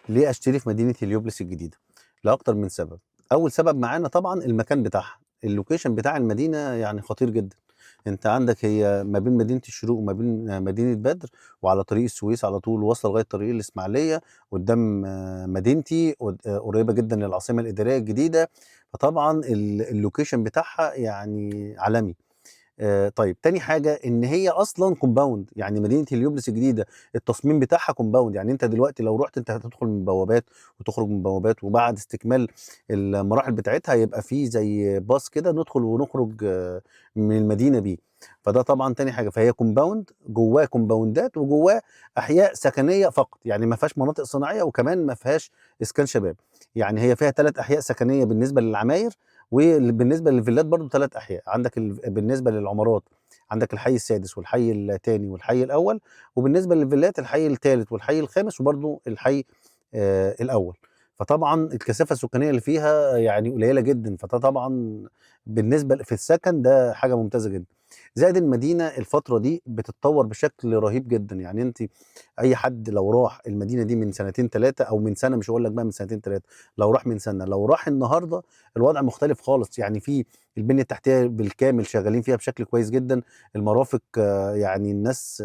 ليه اشتري في مدينة هليوبلس الجديدة؟ لاكتر من سبب. اول سبب معانا طبعا المكان بتاعها، ال location بتاع المدينة يعني خطير جدا. انت عندك هي ما بين مدينة الشروق وما بين مدينة بدر، وعلى طريق السويس على طول، واصله لغاية طريق الاسماعيلية، قدام مدينتي، قريبه جدا للعاصمه الادارية الجديدة. فطبعا ال location بتاعها يعني عالمي. طيب، تاني حاجة ان هي اصلا compound، يعني مدينة هليوبلس الجديدة التصميم بتاعها compound، يعني انت دلوقتي لو رحت انت هتدخل من بوابات وتخرج من بوابات، وبعد استكمال المراحل بتاعتها يبقى في زي باص كده ندخل ونخرج من المدينة بيه. فده طبعا تاني حاجة، فهي compound جواه كومباوندات وجواه احياء سكنية فقط، يعني ما فيهاش مناطق صناعية وكمان ما فيهاش اسكان شباب. يعني هي فيها 3 احياء سكنية بالنسبة للعماير، وبالنسبة للفيلات برضو 3 احياء. عندك بالنسبة للعمارات عندك الحي السادس والحي الثاني والحي الاول، وبالنسبة للفيلات الحي الثالث والحي الخامس وبرضو الحي الاول. فطبعا الكثافة السكانية اللي فيها يعني قليله جدا، فده طبعا بالنسبة في السكن ده حاجة ممتازة جدا. زائد المدينة الفترة دي بتتطور بشكل رهيب جدا، يعني انت اي حد لو راح المدينة دي من سنتين ثلاثة او من سنة، مش هقول لك بقى من سنتين ثلاثة، لو راح من سنة، لو راح النهارده الوضع مختلف خالص. يعني في البنية التحتية بالكامل شغالين فيها بشكل كويس جدا، المرافق يعني الناس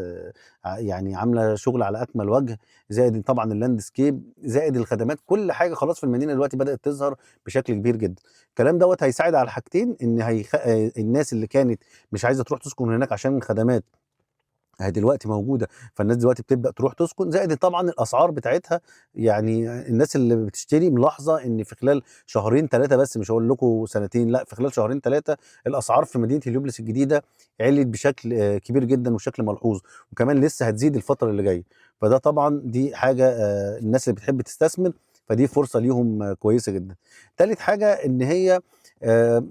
يعني عامله شغل على اكمل وجه، زائد طبعا ال landscape، زائد الخدمات، كل حاجة خلاص في المدينة دلوقتي بدات تظهر بشكل كبير جدا. الكلام دوت هيساعد على حاجتين، ان الناس اللي كانت مش عايزه تروح تسكن هناك عشان الخدمات هي دلوقتي موجودة، فالناس دلوقتي بتبدا تروح تسكن. زائد طبعا الاسعار بتاعتها، يعني الناس اللي بتشتري ملاحظة ان في خلال شهرين ثلاثة بس، مش هقول لكم سنتين، لا في خلال شهرين ثلاثة الاسعار في مدينة هليوبلس الجديدة علت بشكل كبير جدا وشكل ملحوظ، وكمان لسه هتزيد الفترة اللي جاية. فده طبعا دي حاجة الناس اللي بتحب تستثمر فدي فرصة ليهم كويسة جدا. ثالث حاجة ان هي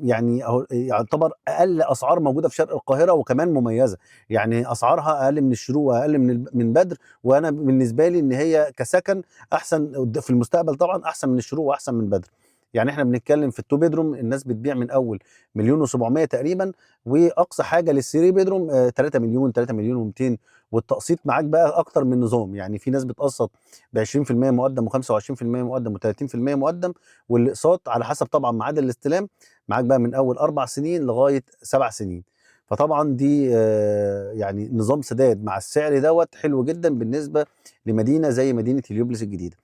يعني يعتبر اقل اسعار موجودة في شرق القاهرة، وكمان مميزة، يعني اسعارها اقل من الشروق واقل من بدر. وانا بالنسبة لي ان هي كسكن احسن في المستقبل، طبعا احسن من الشروق واحسن من بدر. يعني احنا بنتكلم في ال two bedroom الناس بتبيع من اول 1,700,000 تقريبا، واقصى حاجة لل three bedroom 3 مليون، 3 مليون و200. والتقسيط معاك بقى اكتر من نظام، يعني في ناس بتقسط ب 20% مقدم و25% مقدم و30% مقدم، والاقساط على حسب طبعا ميعاد الاستلام معاك بقى من اول 4 سنين لغاية 7 سنين. فطبعا دي يعني نظام سداد مع السعر دوت حلو جدا بالنسبة لمدينة زي مدينة هليوبلس الجديدة.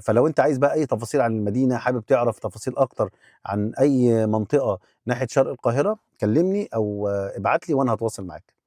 فلو انت عايز بقى اي تفاصيل عن المدينة، حابب تعرف تفاصيل اكتر عن اي منطقة ناحية شرق القاهرة، كلمني او ابعت لي وانا هتواصل معاك.